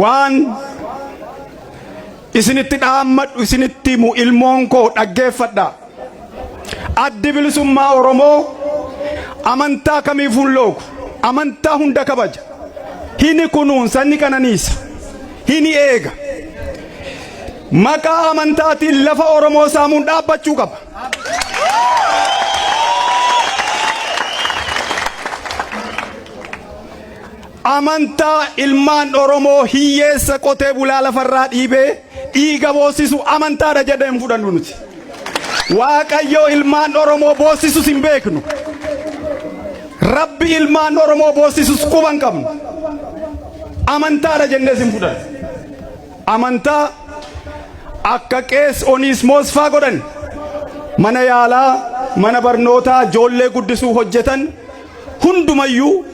Waan isinitti dhaammadhu isinitti himu ilmoon koo dhaggeeffadha. Addi bilisummaa Oromoo amantaa kamiifuu hin loogu. Amantaa hunda kabaja. Hini kunuunsa, ni qananiisa, hini eega. Maqaa amantaatiin lafa Oromoo saamuun dhaabbachuu qaba. Amantaa ilmaan Oromoo hiyyeessa qotee bulaa lafarraa dhiibee dhiiga boossisu amantaadha jedhee hin fudhannu nuti. Waaqayyoo ilmaan Oromoo boossisus hin beeknu. Rabbi ilmaan Oromoo boossisus quba hin qabnu. Amantaadha jennees hin fudhannu. Amantaa akka qees Oniismoos faa godhan mana yaalaa, mana barnootaa, ijoollee guddisuu hojjetan hundumayyuu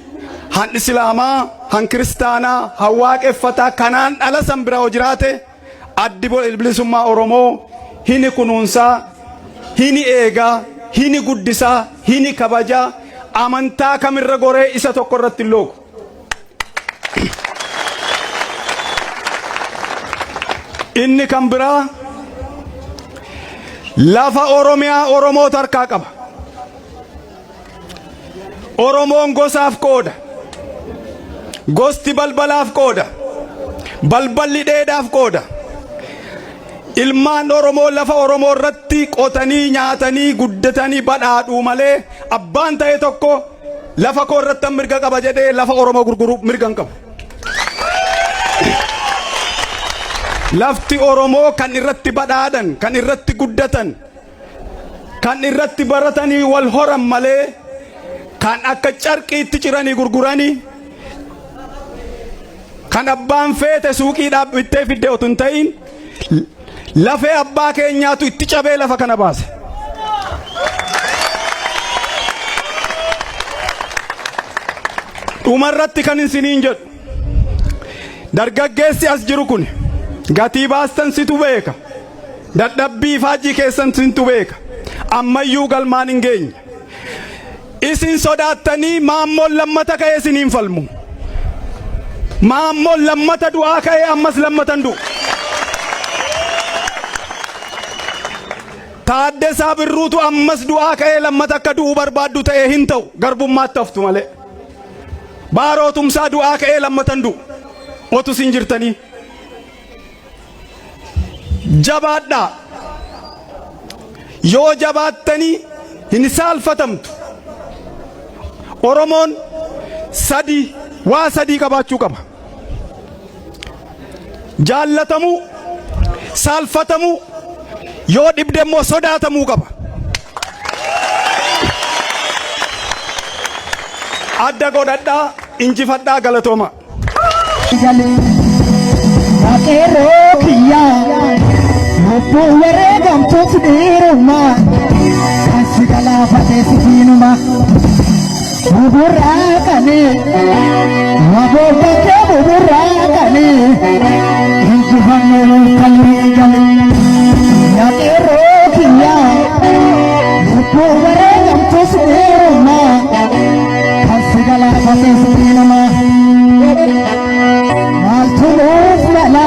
han islaamaa, han kiristaanaa, han waaqeffataa kanaan dhala san bira hoo jiraate addi bilisummaa Oromoo hini kunuunsaa, hini eegaa, hini guddisaa, hini kabajaa amantaa kamirra goree isa tokko irratti hin loogu. Inni kan biraa lafa Oromiyaa Oromootu harkaa qaba. Oromoon gosaaf qooda. Gosti balbalaaf qooda. Balballi dheedaaf qooda. Ilmaan Oromoo lafa Oromoo irratti qotanii nyaatanii guddatanii badhaadhuu malee abbaan ta'e tokko lafa koo irratti mirga qaba jedhee lafa Oromoo gurguruu mirga hin qabu. Lafti Oromoo kan irratti badhaadhan, kan irratti guddatan, kan irratti baratanii wal horan malee kan akka carqiitti ciranii gurguranii kan abbaan feete suuqiidhaa bittee fidde otoo hin ta'in lafee abbaa keenyaatu itti cabee lafa kana baase. Dhumarratti kan isiniin jedhu dargaggeessi as jiru kun gatii baastan situ beeka. Dadhabbii ifaajjii keessan sintu beeka. Ammayyuu galmaan hin geenye. Isin sodaattanii maammoon lammata ka'ee isiniin falmu. Maammoon lammata du'aa ka'ee ammas lammata hin du'u. Taaddasaa Birruutu ammas du'aa ka'ee lammata akka du'uu barbaaddu ta'ee hin ta'u garbummaatti haftu malee. Baaroo Tumsaa du'aa ka'ee lammata hin du'u. Otu isin jirtanii. Jabaadhaa. Yoo jabaattanii hin saalfatamtu. Oromoon sadii waa sadii qabaachuu qaba. Jaallatamuu, saalfatamuu, yoo dhibde immoo sodaatamuu qaba. Adda godhadhaa, injifadhaa galatooma. Qeerroo kiyyaa lubbuu wareegamtuuf dhiirummaa kan si galaafatee si diinuma buburraaqanii waboo bakkee buburraaqanii injifannoo kalbii galee yaa qeerroo kiyyaa lubbuu wareegamtuuf dhiirummaa kan si galaafatee si diinuma. Maaltu nuuf mala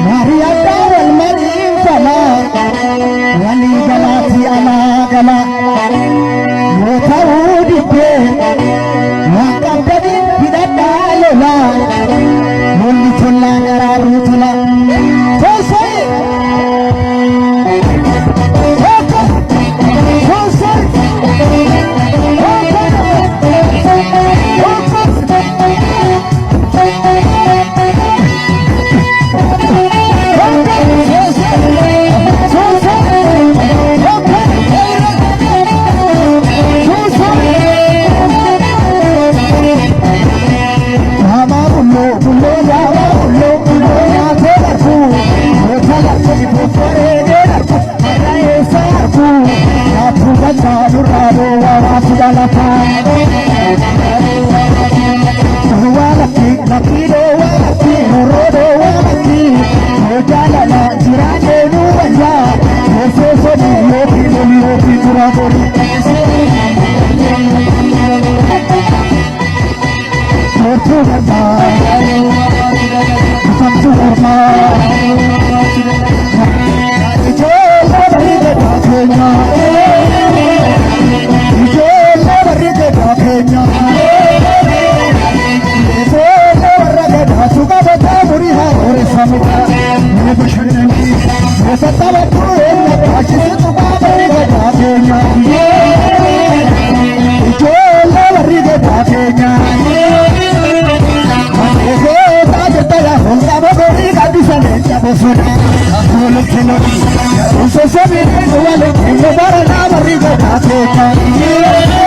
mari'adhaa wal mariin fala walii galaati alaa gala yoo ta'uu diddee waan qabdaniin hidhadhaa lola lolli tollaan araaruu tola. Toosoi! Tokko! Toosoi! Tokko! Tokko! Keessa taphatu eenyu taasisitu baabaa gadaa keenya. Ijoollee warri gadaa keenya. Manneen jirta yaa holqa bogorii qabbisa leenca bosona. Kakuulutti loli. Sossobii waliin inni baranaa warri gadaa keenya.